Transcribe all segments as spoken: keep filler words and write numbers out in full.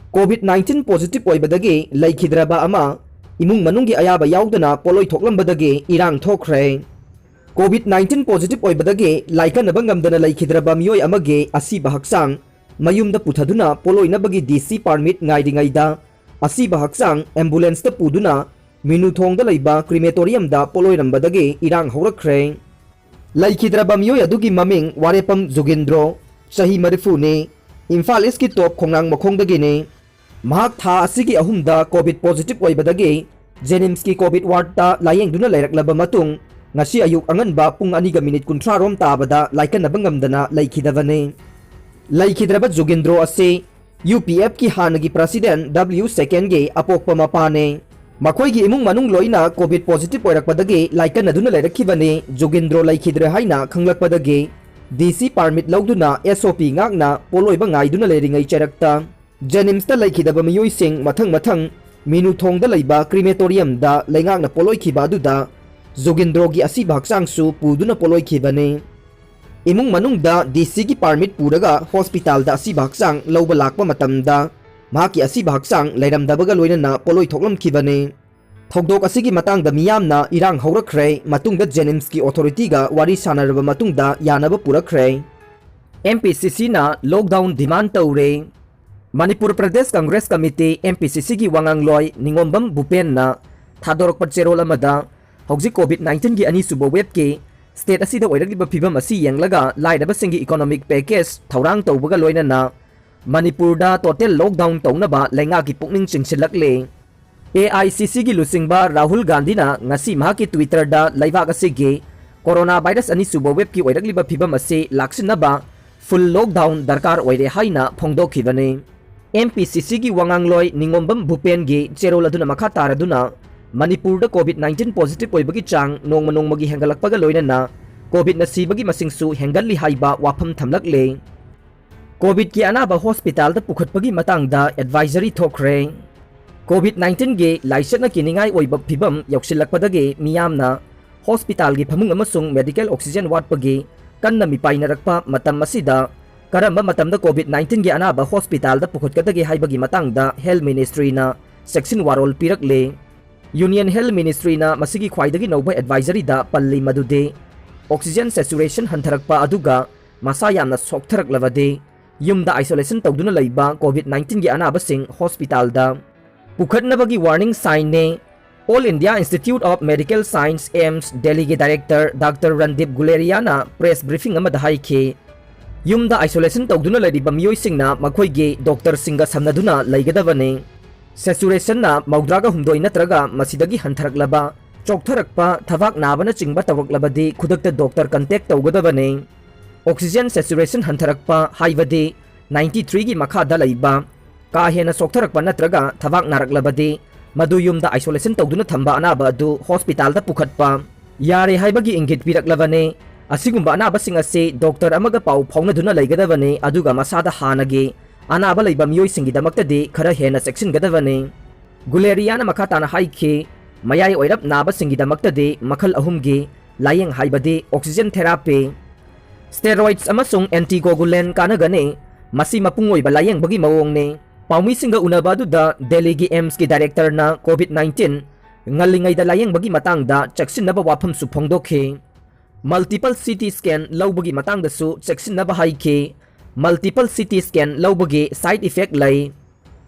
COVID nineteen positive ꯑꯣꯏꯕꯗꯒꯤ ꯂꯩꯈꯤꯗ꯭ꯔꯕ ꯑꯃ ꯏꯃꯨꯡ ꯃꯅꯨꯡꯒꯤ ꯑꯌꯥꯕ ꯌꯥꯎꯗꯅ ꯄꯣꯠꯂꯣꯏ ꯊꯣꯛꯂꯝꯕꯗꯒꯤ ꯏꯔꯥꯡ ꯊꯣꯛꯈ꯭ꯔꯦ꯫ COVID nineteen positive ꯑꯣꯏꯕꯗꯒꯤ ꯂꯥꯏꯀꯠꯅꯕ ꯉꯝꯗꯅ ꯂꯩꯈꯤꯗ꯭ꯔꯕ ꯃꯤꯑꯣꯏ ꯑꯃꯒꯤ ꯑꯁꯤꯕ ꯍꯛꯆꯥꯡ ꯃꯌꯨꯝꯗ ꯄꯨꯊꯗꯨꯅ ꯄꯣꯠꯂꯣꯏꯅꯕꯒꯤ DC permit ꯉꯥꯏꯔꯤꯉꯩꯗ ꯑꯁꯤꯕ ꯍꯛꯆꯥꯡ ambulance ꯇ ꯄꯨꯗꯨꯅ ꯃꯤꯅꯨꯊꯣꯡꯗ ꯂꯩꯕ crematorium ꯗ ꯄꯣꯠꯂꯣꯏꯔꯝꯕꯗꯒꯤ ꯏꯔꯥꯡ ꯍꯧꯔꯛꯈ꯭ꯔꯦ꯫ ꯂꯩꯈꯤꯗ꯭ꯔꯕ ꯃꯤꯑꯣꯏ ꯑꯗꯨꯒꯤ ꯃꯃꯤꯡ ꯋꯥꯔꯦꯄꯝ ꯖꯨꯒꯤꯟꯗ꯭ꯔꯣ, ꯆꯍꯤ ꯃꯔꯤꯐꯨꯅꯤ, ꯏꯝꯐꯥꯜ East ꯀꯤ ꯇꯣꯞ ꯈꯣꯡꯅꯥꯡ ꯃꯈꯣꯡꯗꯒꯤꯅꯤ꯫ ꯃꯍꯥꯛ ꯊꯥ ꯑꯁꯤꯒꯤ ꯑꯍꯨꯝꯗ COVID positive ꯑꯣꯏꯕꯗꯒꯤ JNIMS ꯀꯤ COVID ward ꯇ ꯂꯥꯌꯦꯡꯗꯨꯅ ꯂꯩꯔꯛꯂꯕ ꯃꯇꯨꯡ, ꯉꯁꯤ ꯑꯌꯨꯛ ꯑꯉꯟꯕ ꯄꯨꯡ ꯑꯅꯤꯒ minute ꯀꯨꯟꯊ꯭ꯔꯥ ꯔꯣꯝ ꯇꯥꯕꯗ ꯂꯥꯏꯀꯠꯅꯕ ꯉꯝꯗꯅ ꯂꯩꯈꯤꯗꯕꯅꯤ꯫ ꯂꯩꯈꯤꯗ꯭ꯔꯕ ꯖꯨꯒꯤꯟꯗ꯭ꯔꯣ ꯑꯁꯤ UPF ꯀꯤ ꯍꯥꯟꯅꯒꯤ president W ꯁꯦꯀꯦꯟꯒꯤ ꯑꯄꯣꯛꯄ ꯃꯄꯥꯅꯤ꯫ ꯃꯈꯣꯏꯒꯤ ꯏꯃꯨꯡ ꯃꯅꯨꯡ ꯂꯣꯏꯅ COVID positive ꯑꯣꯏꯔꯛꯄꯗꯒꯤ ꯂꯥꯏꯀꯠꯅꯗꯨꯅ ꯂꯩꯔꯛꯈꯤꯕꯅꯤ꯫ ꯖꯨꯒꯤꯟꯗ꯭ꯔꯣ ꯂꯩꯈꯤꯗ꯭ꯔꯦ ꯍꯥꯏꯅ ꯈꯪꯂꯛꯄꯗꯒꯤ DC permit ꯂꯧꯗꯨꯅ SOP ꯉꯥꯛꯅ ꯄꯣꯠꯂꯣꯏꯕ ꯉꯥꯏꯗꯨꯅ ꯂꯩꯔꯤꯉꯩ ꯆꯩꯔꯛꯇ JNIMS ꯇ ꯂꯩꯈꯤꯗꯕ ꯃꯤꯑꯣꯏꯁꯤꯡ ꯃꯊꯪ ꯃꯊꯪ ꯃꯤꯅꯨꯊꯣꯡꯗ ꯂꯩꯕ crematorium ꯗ ꯂꯩꯉꯥꯛꯅ ꯄꯣꯠꯂꯣꯏꯈꯤꯕ ꯑꯗꯨꯗ ꯖꯨꯒꯤꯟꯗ꯭ꯔꯣꯒꯤ ꯑꯁꯤꯕ ꯍꯛꯆꯥꯡꯁꯨ ꯄꯨꯗꯨꯅ ꯄꯣꯠꯂꯣꯏꯈꯤꯕꯅꯤ꯫ ꯏꯃꯨꯡ ꯃꯅꯨꯡꯗ DC ꯒꯤ permit ꯄꯨꯔꯒ hospital ꯗ ꯑꯁꯤꯕ ꯍꯛꯆꯥꯡ ꯂꯧꯕ ꯂꯥꯛꯄ ꯃꯇꯝꯗ ꯃꯍꯥꯛꯀꯤ ꯑꯁꯤꯕ ꯍꯛꯆꯥꯡ ꯂꯩꯔꯝꯗꯕꯒ ꯂꯣꯏꯅꯅ ꯄꯣꯠꯂꯣꯏ ꯊꯣꯛꯂꯝꯈꯤꯕꯅꯤ꯫ ꯊꯧꯗꯣꯛ ꯑꯁꯤꯒꯤ ꯃꯇꯥꯡꯗ ꯃꯤꯌꯥꯝꯅ ꯏꯔꯥꯡ ꯍꯧꯔꯛꯈ꯭ꯔꯦ꯫ ꯃꯇꯨꯡꯗ JNIMS ꯀꯤ authority ꯒ ꯋꯥꯔꯤ ꯁꯥꯟꯅꯔꯕ ꯃꯇꯨꯡꯗ ꯌꯥꯅꯕ ꯄꯨꯔꯛꯈ꯭ꯔꯦ꯫ MPCC ꯅ lockdown demand ꯇꯧꯔꯦ꯫ ꯃꯅꯤꯄꯨꯔ ꯄ꯭ꯔꯗꯦꯁ ꯀꯪꯒ꯭ꯔꯦꯁ ꯀꯃꯤꯇꯤ, MPCC ꯒꯤ ꯋꯥꯉꯥꯡꯂꯣꯏ ꯅꯤꯉꯣꯝꯕꯝ ꯚꯨꯄꯦꯟꯅ ꯊꯥꯗꯣꯔꯛꯄ ꯆꯦꯔꯣꯜ ꯑꯃꯗ, ꯍꯧꯖꯤꯛ COVID nineteen ꯒꯤ ꯑꯅꯤꯁꯨꯕ wave ꯀꯤ state ꯑꯁꯤꯗ ꯑꯣꯏꯔꯛꯂꯤꯕ ꯐꯤꯕꯝ ꯑꯁꯤ ꯌꯦꯡꯂꯒ ꯂꯥꯏꯔꯕꯁꯤꯡꯒꯤ economic package ꯊꯧꯔꯥꯡ ꯇꯧꯕꯒ ꯂꯣꯏꯅꯅ ꯃꯅꯤꯄꯨꯔꯗ total lockdown ꯇꯧꯅꯕ ꯂꯩꯉꯥꯛꯀꯤ ꯄꯨꯛꯅꯤꯡ ꯆꯤꯡꯁꯤꯜꯂꯛꯂꯦ꯫ AICC ꯒꯤ ꯂꯨꯆꯤꯡꯕ ꯔꯥꯍꯨꯜ ꯒꯥꯟꯙꯤꯅ ꯉꯁꯤ ꯃꯍꯥꯛꯀꯤ Twitter ꯗ ꯂꯩꯕꯥꯛ ꯑꯁꯤꯒꯤ corona virus ꯑꯅꯤꯁꯨꯕ wave ꯀꯤ ꯑꯣꯏꯔꯛꯂꯤꯕ ꯐꯤꯕꯝ ꯑꯁꯤ ꯂꯥꯛꯁꯤꯟꯅꯕ full lockdown ꯗꯔꯀꯥꯔ ꯑꯣꯏꯔꯦ ꯍꯥꯏꯅ ꯐꯣꯡꯗꯣꯛꯈꯤꯕꯅꯤ꯫ MPCC ꯒꯤ ꯋꯥꯉꯥꯡꯂꯣꯏ ꯅꯤꯉꯣꯝꯕꯝ ꯚꯨꯄꯦꯟꯒꯤ ꯆꯦꯔꯣꯜ ꯑꯗꯨꯅ ꯃꯈꯥ ꯇꯥꯔꯗꯨꯅ, ꯃꯅꯤꯄꯨꯔꯗ COVID nineteen positive ꯑꯣꯏꯕꯒꯤ ꯆꯥꯡ ꯅꯣꯡꯃ ꯅꯣꯡꯃꯒꯤ ꯍꯦꯟꯒꯠꯂꯛꯄꯒ ꯂꯣꯏꯅꯅ COVID ꯅ ꯁꯤꯕꯒꯤ ꯃꯁꯤꯡꯁꯨ ꯍꯦꯟꯒꯠꯂꯤ ꯍꯥꯏꯕ ꯋꯥꯐꯝ ꯊꯝꯂꯛꯂꯦ꯫ COVID ꯀꯤ ꯑꯅꯥꯕ hospital ꯗ ꯄꯨꯈꯠꯄꯒꯤ ꯃꯇꯥꯡꯗ advisory ꯊꯣꯛꯈ꯭ꯔꯦ꯫ COVID nineteen ꯒꯤ ꯂꯥꯏꯆꯠꯅ ꯀꯤꯅꯤꯡꯉꯥꯏ ꯑꯣꯏꯕ ꯐꯤꯕꯝ ꯌꯧꯁꯤꯜꯂꯛꯄꯗꯒꯤ ꯃꯤꯌꯥꯝꯅ hospital ꯒꯤ ꯐꯃꯨꯡ ꯑꯃꯁꯨꯡ medical oxygen ꯋꯥꯠꯄꯒꯤ ꯀꯟꯅ ꯃꯤꯄꯥꯏꯅꯔꯛꯄ ꯃꯇꯝ ꯑꯁꯤꯗ, ꯀꯔꯝꯕ ꯃꯇꯝꯗ COVID nineteen ꯒꯤ ꯑꯅꯥꯕ ꯍꯣꯁꯄꯤꯇꯥꯜꯗ ꯄꯨꯈꯠꯀꯗꯒꯦ ꯍꯥꯏꯕꯒꯤ ꯃꯇꯥꯡꯗ Health Ministry ꯅ ꯆꯦꯛꯁꯤꯟ ꯋꯥꯔꯣꯜ ꯄꯤꯔꯛꯂꯦ꯫ Union Health Ministry ꯅ ꯃꯁꯤꯒꯤ ꯈ꯭ꯋꯥꯏꯗꯒꯤ ꯅꯧꯕ advisory ꯗ ꯄꯜꯂꯤ ꯃꯗꯨꯗꯤ oxygen saturation ꯍꯟꯊꯔꯛꯄ ꯑꯗꯨꯒ ꯃꯁꯥ ꯌꯥꯝꯅ ꯁꯣꯛꯊꯔꯛꯂꯕꯗꯤ ꯌꯨꯝꯗ isolation ꯇꯧꯗꯨꯅ ꯂꯩꯕ COVID nineteen ꯒꯤ ꯑꯅꯥꯕꯁꯤꯡ ꯍꯣꯁꯄꯤꯇꯥꯜꯗ ꯄꯨꯈꯠꯅꯕꯒꯤ warning sign ꯅꯦ꯫ All India Institute of Medical Science, AIIMS, ꯗꯦꯜꯂꯤꯒꯤ director Doctor Randeep Guleria ꯅ press briefing ꯑꯃꯗ ꯍꯥꯏꯈꯤ, ꯌꯨꯝꯗ isolation ꯇꯧꯗꯨꯅ ꯂꯩꯔꯤꯕ ꯃꯤꯑꯣꯏꯁꯤꯡꯅ ꯃꯈꯣꯏꯒꯤ ꯗꯣꯛꯇꯔꯁꯤꯡꯒ ꯁꯝꯅꯗꯨꯅ ꯂꯩꯒꯗꯕꯅꯤ꯫ Saturation ꯅ ꯃꯧꯗ꯭ꯔꯥꯒ ꯍꯨꯝꯗꯣꯏ ꯅꯠꯇ꯭ꯔꯒ ꯃꯁꯤꯗꯒꯤ ꯍꯟꯊꯔꯛꯂꯕ, ꯆꯣꯛꯊꯔꯛꯄ, ꯊꯕꯥꯛ ꯅꯥꯕꯅꯆꯤꯡꯕ ꯇꯧꯔꯛꯂꯕꯗꯤ ꯈꯨꯗꯛꯇ ꯗꯣꯛꯇꯔ contact ꯇꯧꯒꯗꯕꯅꯤ꯫ Oxygen saturation ꯍꯟꯊꯔꯛꯄ ꯍꯥꯏꯕꯗꯤ ninety three ꯒꯤ ꯃꯈꯥꯗ ꯂꯩꯕ, ꯀꯥ ꯍꯦꯟꯅ ꯁꯣꯛꯊꯔꯛꯄ ꯅꯠꯇ꯭ꯔꯒ ꯊꯕꯥꯛ ꯅꯥꯔꯛꯂꯕꯗꯤ ꯃꯗꯨ ꯌꯨꯝꯗ isolation ꯇꯧꯗꯨꯅ ꯊꯝꯕ ꯑꯅꯥꯕ ꯑꯗꯨ ꯍꯣꯁꯄꯤꯇꯥꯜꯗ ꯄꯨꯈꯠꯄ ꯌꯥꯔꯦ ꯍꯥꯏꯕꯒꯤ ꯏꯪꯒꯤꯠ ꯄꯤꯔꯛꯂꯕꯅꯤ꯫ ꯑꯁꯤꯒꯨꯝꯕ ꯑꯅꯥꯕꯁꯤꯡ ꯑꯁꯤ ꯗꯣꯛꯇꯔ ꯑꯃꯒ ꯄꯥꯎ ꯐꯥꯎꯅꯗꯨꯅ ꯂꯩꯒꯗꯕꯅꯤ, ꯑꯗꯨꯒ ꯃꯁꯥꯗ ꯍꯥꯟꯅꯒꯤ ꯑꯅꯥꯕ ꯂꯩꯕ ꯃꯤꯑꯣꯏꯁꯤꯡꯒꯤꯗꯃꯛꯇꯗꯤ ꯈꯔ ꯍꯦꯟꯅ ꯆꯦꯛꯁꯤꯟꯒꯗꯕꯅꯤ꯫ Guleria ꯅ ꯃꯈꯥ ꯇꯥꯅ ꯍꯥꯏꯈꯤ, ꯃꯌꯥꯏ ꯑꯣꯏꯔꯞ ꯅꯥꯕꯁꯤꯡꯒꯤꯗꯃꯛꯇꯗꯤ ꯃꯈꯜ ꯑꯍꯨꯝꯒꯤ ꯂꯥꯌꯦꯡ ꯍꯥꯏꯕꯗꯤ oxygen therapy, steroids ꯑꯃꯁꯨꯡ anticoagulant ꯀꯥꯟꯅꯒꯅꯤ꯫ ꯃꯁꯤ ꯃꯄꯨꯡ ꯑꯣꯏꯕ ꯂꯥꯌꯦꯡꯕꯒꯤ ꯃꯑꯣꯡꯅꯤ꯫ ꯄꯥꯎꯃꯤꯁꯤꯡꯒ ꯎꯅꯕ ꯑꯗꯨꯗ ꯗꯦꯜꯂꯤꯒꯤ AIIMS ꯀꯤ director ꯅ COVID nineteen ꯉꯜꯂꯤꯉꯩꯗ ꯂꯥꯌꯦꯡꯕꯒꯤ ꯃꯇꯥꯡꯗ ꯆꯦꯛꯁꯤꯟꯅꯕ ꯋꯥꯐꯝꯁꯨ ꯐꯣꯡꯗꯣꯛꯈꯤ꯫ Multiple CT scan ꯂꯧꯕꯒꯤ ꯃꯇꯥꯡꯗꯁꯨ ꯆꯦꯛꯁꯤꯟꯅꯕ ꯍꯥꯏꯈꯤ꯫ Multiple CT scan ꯂꯧꯕꯒꯤ side effect ꯂꯩ꯫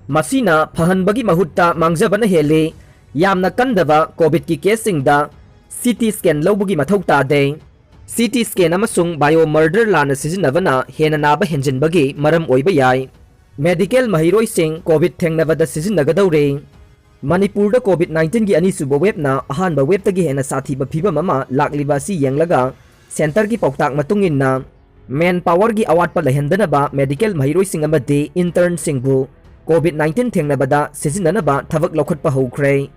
ꯃꯁꯤꯅ ꯐꯍꯟꯕꯒꯤ ꯃꯍꯨꯠꯇ ꯃꯥꯡꯖꯕꯅ ꯍꯦꯜꯂꯤ꯫ ꯌꯥꯝꯅ ꯀꯟꯗꯕ COVID ꯀꯤ case ꯁꯤꯡꯗ CT scan ꯂꯧꯕꯒꯤ ꯃꯊꯧ ꯇꯥꯗꯦ꯫ CT scan ꯑꯃꯁꯨꯡ biomarker ꯂꯥꯟꯅ ꯁꯤꯖꯤꯟꯅꯕꯅ ꯍꯦꯟꯅ ꯅꯥꯕ ꯍꯦꯟꯖꯤꯟꯕꯒꯤ ꯃꯔꯝ ꯑꯣꯏꯕ ꯌꯥꯏ꯫ Medical ꯃꯍꯩꯔꯣꯏꯁꯤꯡ COVID ꯊꯦꯡꯅꯕꯗ ꯁꯤꯖꯤꯟꯅꯒꯗꯧꯔꯤ꯫ ꯃꯅꯤꯄꯨꯔꯗ COVID nineteen ꯒꯤ ꯑꯅꯤꯁꯨꯕ wave ꯅ ꯑꯍꯥꯟꯕ wave ꯇꯒꯤ ꯍꯦꯟꯅ ꯁꯥꯊꯤꯕ ꯐꯤꯚꯝ ꯑꯃ ꯂꯥꯛꯂꯤꯕ ꯑꯁꯤ ꯌꯦꯡꯂꯒ, centre ꯒꯤ ꯄꯥꯎꯇꯥꯛ ꯃꯇꯨꯡ ꯏꯟꯅ, manpower ꯒꯤ ꯑꯋꯥꯠꯄ ꯂꯩꯍꯟꯗꯅꯕ medical ꯃꯍꯩꯔꯣꯏꯁꯤꯡ ꯑꯃꯗꯤ intern ꯁꯤꯡꯕꯨ COVID nineteen ꯊꯦꯡꯅꯕꯗ ꯁꯤꯖꯤꯟꯅꯅꯕ ꯊꯕꯛ ꯂꯧꯈꯠꯄ ꯍꯧꯈ꯭ꯔꯦ꯫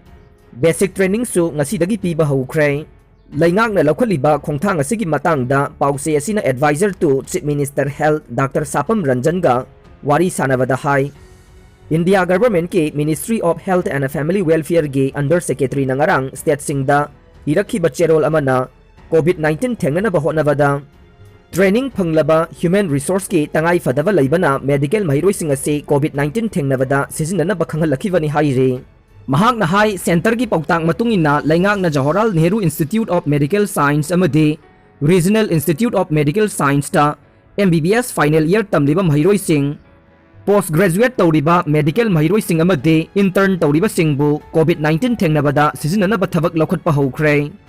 Basic training ꯁꯨ ꯉꯁꯤꯗꯒꯤ ꯄꯤꯕ ꯍꯧꯈ꯭ꯔꯦ꯫ ꯂꯩꯉꯥꯛꯅ ꯂꯧꯈꯠꯂꯤꯕ ꯈꯣꯡꯊꯥꯡ ꯑꯁꯤꯒꯤ ꯃꯇꯥꯡꯗ ꯄꯥꯎꯆꯦ ꯑꯁꯤꯅ advisor to Chief Minister Health Doctor ꯁꯥꯄꯝ ꯔꯟꯖꯟꯒ ꯋꯥꯔꯤ ꯁꯥꯟꯅꯕꯗ ꯍꯥꯏ꯫ India Government ꯀꯤ Ministry of Health and Family Welfare ꯒꯤ under secretary ꯅ ꯉꯔꯥꯡ state ꯁꯤꯡꯗ ꯏꯔꯛꯈꯤꯕ ꯆꯦꯔꯣꯜ ꯑꯃꯅ COVID nineteen ꯊꯦꯡꯅꯅꯕ ꯍꯣꯠꯅꯕꯗ Training ꯐꯪꯂꯕ human resourceꯀꯤ ꯇꯉꯥꯏ ꯐꯗꯕ ꯂꯩꯕꯅ medical ꯃꯍꯩꯔꯣꯏꯁꯤꯡ ꯑꯁꯤ COVID nineteen ꯊꯦꯡꯅꯕꯗ ꯁꯤꯖꯤꯟꯅꯅꯕ ꯈꯪꯍꯜꯂꯛꯈꯤꯕꯅꯤ ꯍꯥꯏꯔꯤ꯫ ꯃꯍꯥꯛꯅ ꯍꯥꯏ, centreꯒꯤ ꯄꯥꯎꯇꯥꯛ ꯃꯇꯨꯡ ꯏꯟꯅ ꯂꯩꯉꯥꯛꯅ Jawaharlal Nehru Institute of Medical Science ꯑꯃꯗꯤ Regional Institute of Medical Scienceꯇ M B B S final year ꯇꯝꯂꯤꯕ ꯃꯍꯩꯔꯣꯏꯁꯤꯡ, post graduate ꯇꯧꯔꯤꯕ medical ꯃꯍꯩꯔꯣꯏꯁꯤꯡ ꯑꯃꯗꯤ intern ꯇꯧꯔꯤꯕꯁꯤꯡꯕꯨ COVID nineteen ꯊꯦꯡꯅꯕꯗ ꯁꯤꯖꯤꯟꯅꯅꯕ ꯊꯕꯛ ꯂꯧꯈꯠꯄ ꯍꯧꯈ꯭ꯔꯦ꯫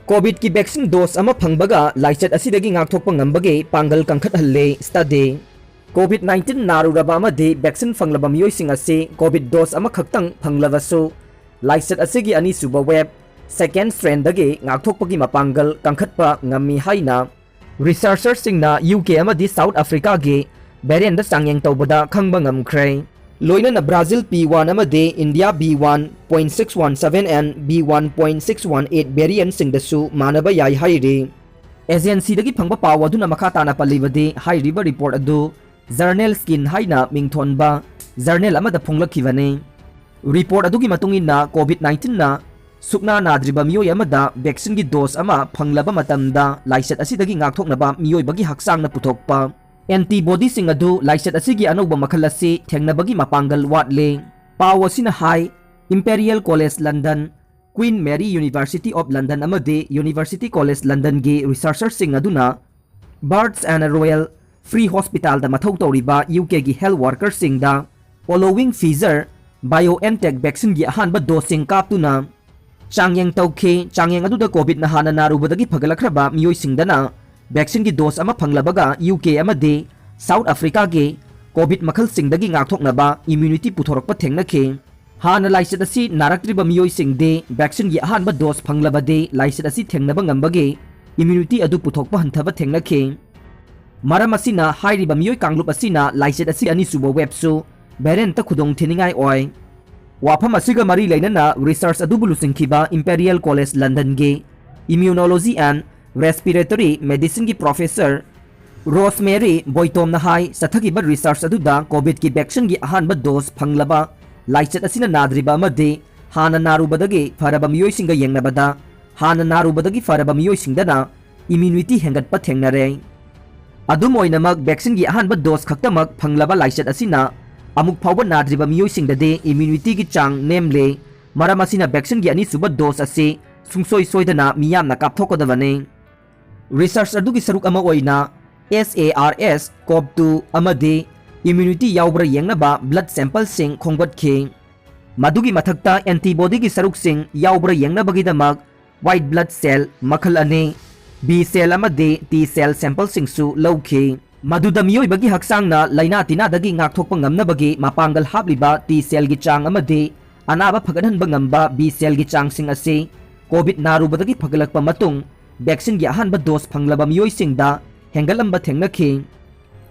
COVIDꯀꯤ vaccine dose ꯑꯃ ꯐꯪꯕꯒ ꯂꯥꯏꯆꯠ ꯑꯁꯤꯗꯒꯤ ꯉꯥꯛꯊꯣꯛꯄ ꯉꯝꯕꯒꯤ ꯄꯥꯡꯒꯜ ꯀꯟꯈꯠꯍꯜꯂꯦ study꯫ COVID nineteen ꯅꯥꯔꯨꯔꯕ ꯑꯃꯗꯤ vaccine ꯐꯪꯂꯕ ꯃꯤꯑꯣꯏꯁꯤꯡ ꯑꯁꯤ COVID dose ꯑꯃꯈꯛꯇꯪ ꯐꯪꯂꯕꯁꯨ, ꯂꯥꯏꯆꯠ ꯑꯁꯤꯒꯤ ꯑꯅꯤꯁꯨꯕ wave, second strainꯗꯒꯤ ꯉꯥꯛꯊꯣꯛꯄꯒꯤ ꯃꯄꯥꯡꯒꯜ ꯀꯟꯈꯠꯄ ꯉꯝꯃꯤ ꯍꯥꯏꯅ researcherꯁꯤꯡꯅ U K ꯑꯃꯗꯤ South Africaꯒꯤ variantꯗ ꯆꯥꯡꯌꯦꯡ ꯇꯧꯕꯗ ꯈꯪꯕ ꯉꯝꯈ꯭ꯔꯦ꯫ ꯂꯣꯏꯅꯅ Brazil P one ꯑꯃꯗꯤ India B one point six one seven and B one point six one eight variantꯁꯤꯡꯗꯁꯨ ꯃꯥꯟꯅꯕ ꯌꯥꯏ ꯍꯥꯏꯔꯤ꯫ Agencyꯗꯒꯤ ꯐꯪꯕ ꯄꯥꯎ ꯑꯗꯨꯅ ꯃꯈꯥ ꯇꯥꯅ ꯄꯜꯂꯤꯕꯗꯤ, ꯍꯥꯏꯔꯤꯕ report ꯑꯗꯨ Journal Skin ꯍꯥꯏꯅ ꯃꯤꯡꯊꯣꯟꯕ journal ꯑꯃꯗ ꯐꯣꯡꯂꯛꯈꯤꯕꯅꯤ꯫ Report ꯑꯗꯨꯒꯤ ꯃꯇꯨꯡ ꯏꯟꯅ, COVID nineteenꯅ ꯁꯨꯛꯅꯥ ꯅꯥꯗ꯭ꯔꯤꯕ ꯃꯤꯑꯣꯏ ꯑꯃꯗ vaccineꯒꯤ dose ꯑꯃ ꯐꯪꯂꯕ ꯃꯇꯝꯗ, ꯂꯥꯏꯆꯠ ꯑꯁꯤꯗꯒꯤ ꯉꯥꯛꯊꯣꯛꯅꯕ ꯃꯤꯑꯣꯏꯕꯒꯤ ꯍꯛꯆꯥꯡꯅ ꯄꯨꯊꯣꯛꯄ antibodyꯁꯤꯡ ꯑꯗꯨ ꯂꯥꯏꯆꯠ ꯑꯁꯤꯒꯤ ꯑꯅꯧꯕ ꯃꯈꯜ ꯑꯁꯤ ꯊꯦꯡꯅꯕꯒꯤ ꯃꯄꯥꯡꯒꯜ ꯋꯥꯠꯂꯦ꯫ ꯄꯥꯎ ꯑꯁꯤꯅ ꯍꯥꯏ, Imperial College London, Queen Mary University of London ꯑꯃꯗꯤ University College Londonꯒꯤ researcherꯁꯤꯡ ꯑꯗꯨꯅ Birds and Royal Free Hospitalꯗ ꯃꯊꯧ ꯇꯧꯔꯤꯕ U Kꯒꯤ health workerꯁꯤꯡꯗ Polioing Fever BioNTech vaccineꯒꯤ ꯑꯍꯥꯟꯕ doseꯁꯤꯡ ꯀꯥꯞꯇꯨꯅ ꯆꯥꯡꯌꯦꯡ ꯇꯧꯈꯤ꯫ ꯆꯥꯡꯌꯦꯡ ꯑꯗꯨꯗ COVIDꯅ ꯍꯥꯟꯅ ꯅꯥꯔꯨꯕꯗꯒꯤ ꯐꯒꯠꯂꯛꯈ꯭ꯔꯕ ꯃꯤꯑꯣꯏꯁꯤꯡꯗꯅ vaccineꯒꯤ dose ꯑꯃ ꯐꯪꯂꯕꯒ U K ꯑꯃꯗꯤ South Africaꯒꯤ COVID ꯃꯈꯜꯁꯤꯡꯗꯒꯤ ꯉꯥꯛꯊꯣꯛꯅꯕ immunity ꯄꯨꯊꯣꯔꯛꯄ ꯊꯦꯡꯅꯈꯤ꯫ ꯍꯥꯟꯅ ꯂꯥꯏꯆꯠ ꯑꯁꯤ ꯅꯥꯔꯛꯇ꯭ꯔꯤꯕ ꯃꯤꯑꯣꯏꯁꯤꯡꯗꯤ vaccineꯒꯤ ꯑꯍꯥꯟꯕ dose ꯐꯪꯂꯕꯗꯤ ꯂꯥꯏꯆꯠ ꯑꯁꯤ ꯊꯦꯡꯅꯕ ꯉꯝꯕꯒꯤ immunity ꯑꯗꯨ ꯄꯨꯊꯣꯛꯄ ꯍꯟꯊꯕ ꯊꯦꯡꯅꯈꯤ꯫ ꯃꯔꯝ ꯑꯁꯤꯅ ꯍꯥꯏꯔꯤꯕ ꯃꯤꯑꯣꯏ ꯀꯥꯡꯂꯨꯞ ꯑꯁꯤꯅ ꯂꯥꯏꯆꯠ ꯑꯁꯤ ꯑꯅꯤꯁꯨꯕ waveꯁꯨ variantꯇ ꯈꯨꯗꯣꯡ ꯊꯤꯅꯤꯡꯉꯥꯏ ꯑꯣꯏ꯫ ꯋꯥꯐꯝ ꯑꯁꯤꯒ ꯃꯔꯤ ꯂꯩꯅꯅ research ꯑꯗꯨꯕꯨ ꯂꯨꯆꯤꯡꯈꯤꯕ Imperial College Londonꯒꯤ Immunology and Respiratory Medicineꯒꯤ professor Rosemary Boytomꯅ high, ꯆꯠꯊꯈꯤꯕ research ꯑꯗꯨꯗ COVIDꯀꯤ vaccineꯒꯤ ꯑꯍꯥꯟꯕ dose ꯐꯪꯂꯕ ꯂꯥꯏꯆꯠ ꯑꯁꯤꯅ ꯅꯥꯗ꯭ꯔꯤꯕ ꯑꯃꯗꯤ ꯍꯥꯟꯅ ꯅꯥꯔꯨꯕꯗꯒꯤ ꯐꯔꯕ ꯃꯤꯑꯣꯏꯁꯤꯡꯒ ꯌꯦꯡꯅꯕꯗ, ꯍꯥꯟꯅ ꯅꯥꯔꯨꯕꯗꯒꯤ ꯐꯔꯕ ꯃꯤꯑꯣꯏꯁꯤꯡꯗꯅ immunity ꯍꯦꯟꯒꯠꯄ ꯊꯦꯡꯅꯔꯦ꯫ ꯑꯗꯨꯝ ꯑꯣꯏꯅꯃꯛ, vaccine ꯒꯤ ꯑꯍꯥꯟꯕ dose ꯈꯛꯇꯃꯛ ꯐꯪꯂꯕ ꯂꯥꯏꯆꯠ ꯑꯁꯤꯅ ꯑꯃꯨꯛ ꯐꯥꯎꯕ ꯅꯥꯗ꯭ꯔꯤꯕ ꯃꯤꯑꯣꯏꯁꯤꯡꯗꯗꯤ immunity ꯒꯤ ꯆꯥꯡ ꯅꯦꯝꯂꯦ꯫ ꯃꯔꯝ ꯑꯁꯤꯅ vaccine ꯒꯤ ꯑꯅꯤꯁꯨꯕ dose ꯑꯁꯤ ꯁꯨꯡꯁꯣꯏ ꯁꯣꯏꯗꯅ ꯃꯤꯌꯥꯝꯅ ꯀꯥꯞꯊꯣꯛꯀꯗꯕꯅꯤ꯫ Research ꯑꯗꯨꯒꯤ ꯁꯔꯨꯛ ꯑꯃ ꯑꯣꯏꯅ S A R S, CoV two ꯑꯃꯗꯤ immunity ꯌꯥꯎꯕ꯭ꯔꯥ ꯌꯦꯡꯅꯕ blood sample ꯁꯤꯡ ꯈꯣꯝꯒꯠꯈꯤ꯫ ꯃꯗꯨꯒꯤ ꯃꯊꯛꯇ antibody ꯒꯤ ꯁꯔꯨꯛꯁꯤꯡ ꯌꯥꯎꯕ꯭ꯔꯥ ꯌꯦꯡꯅꯕꯒꯤꯗꯃꯛ white blood cell ꯃꯈꯜ ꯑꯅꯤ, B cell ꯑꯃꯗꯤ T cell sample ꯁꯤꯡꯁꯨ ꯂꯧꯈꯤ꯫ ꯃꯗꯨꯗ ꯃꯤꯑꯣꯏꯕꯒꯤ ꯍꯛꯆꯥꯡꯅ ꯂꯥꯏꯅꯥ ꯇꯤꯟꯅꯥꯗꯒꯤ ꯉꯥꯛꯊꯣꯛꯄ ꯉꯝꯅꯕꯒꯤ ꯃꯄꯥꯡꯒꯜ ꯍꯥꯞꯂꯤꯕ T cell ꯒꯤ ꯆꯥꯡ ꯑꯃꯗꯤ ꯑꯅꯥꯕ ꯐꯒꯠꯍꯟꯕ ꯉꯝꯕ B cell ꯒꯤ ꯆꯥꯡꯁꯤꯡ ꯑꯁꯤ COVID ꯅꯥꯔꯨꯕꯗꯒꯤ ꯐꯒꯠꯂꯛꯄ ꯃꯇꯨꯡ vaccine ꯒꯤ ꯑꯍꯥꯟꯕ dose ꯐꯪꯂꯕ ꯃꯤꯑꯣꯏꯁꯤꯡꯗ ꯍꯦꯟꯒꯠꯂꯝꯕ ꯊꯦꯡꯅꯈꯤ꯫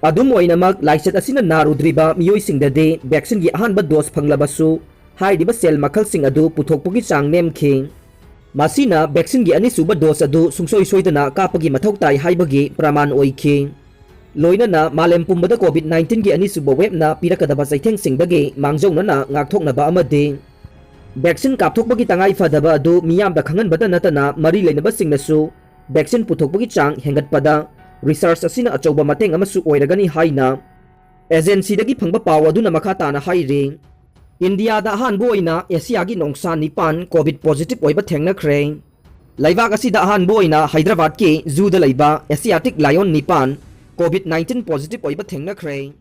ꯑꯗꯨꯝ ꯑꯣꯏꯅꯃꯛ, ꯂꯥꯏꯆꯠ ꯑꯁꯤꯅ ꯅꯥꯔꯨꯗ꯭ꯔꯤꯕ ꯃꯤꯑꯣꯏꯁꯤꯡꯗꯗꯤ vaccine ꯒꯤ ꯑꯍꯥꯟꯕ dose ꯐꯪꯂꯕꯁꯨ, ꯍꯥꯏꯔꯤꯕ cell ꯃꯈꯜꯁꯤꯡ ꯑꯗꯨ ꯄꯨꯊꯣꯛꯄꯒꯤ ꯆꯥꯡ ꯅꯦꯝꯈꯤ꯫ ꯃꯁꯤꯅ vaccine ꯒꯤ ꯑꯅꯤꯁꯨꯕ dose ꯑꯗꯨ ꯁꯨꯡꯁꯣꯏ ꯁꯣꯏꯗꯅ ꯀꯥꯞꯄꯒꯤ ꯃꯊꯧ ꯇꯥꯏ ꯍꯥꯏꯕꯒꯤ ꯄ꯭ꯔꯃꯥꯟ ꯑꯣꯏꯈꯤ꯫ ꯂꯣꯏꯅꯅ ꯃꯥꯂꯦꯝ ꯄꯨꯝꯕꯗ COVID nineteen ꯒꯤ ꯑꯅꯤꯁꯨꯕ wave ꯅ ꯄꯤꯔꯛꯀꯗꯕ ꯆꯩꯊꯦꯡꯁꯤꯡꯗꯒꯤ ꯃꯥꯡꯖꯧꯅꯅ ꯉꯥꯛꯊꯣꯛꯅꯕ ꯑꯃꯗꯤ vaccine ꯀꯥꯞꯊꯣꯛꯄꯒꯤ ꯇꯉꯥꯏ ꯐꯗꯕ ꯑꯗꯨ ꯃꯤꯌꯥꯝꯗ ꯈꯪꯍꯟꯕꯗ ꯅꯠꯇꯅ, ꯃꯔꯤ ꯂꯩꯅꯕꯁꯤꯡꯅꯁꯨ vaccine ꯄꯨꯊꯣꯛꯄꯒꯤ ꯆꯥꯡ ꯍꯦꯟꯒꯠꯄꯗ research ꯑꯁꯤꯅ ꯑꯆꯧꯕ ꯃꯇꯦꯡ ꯑꯃꯁꯨ ꯑꯣꯏꯔꯒꯅꯤ ꯍꯥꯏꯅ agency ꯗꯒꯤ ꯐꯪꯕ ꯄꯥꯎ ꯑꯗꯨꯅ ꯃꯈꯥ ꯇꯥꯅ ꯍꯥꯏꯔꯤ꯫ ꯏꯟꯗꯤꯌꯥꯗ ꯑꯍꯥꯟꯕ ꯑꯣꯏꯅ ꯑꯦꯁꯤꯌꯥꯒꯤ ꯅꯣꯡꯁꯥ ꯅꯤꯄꯥꯟ COVID positive ꯑꯣꯏꯕ ꯊꯦꯡꯅꯈ꯭ꯔꯦ꯫ ꯂꯩꯕꯥꯛ ꯑꯁꯤꯗ ꯑꯍꯥꯟꯕ ꯑꯣꯏꯅ ꯍꯥꯏꯗ꯭ꯔꯕꯥꯗꯀꯤ zoo ꯗ ꯂꯩꯕ Asiatic lion ꯅꯤꯄꯥꯟ COVID nineteen positive ꯑꯣꯏꯕ ꯊꯦꯡꯅꯈ꯭ꯔꯦ꯫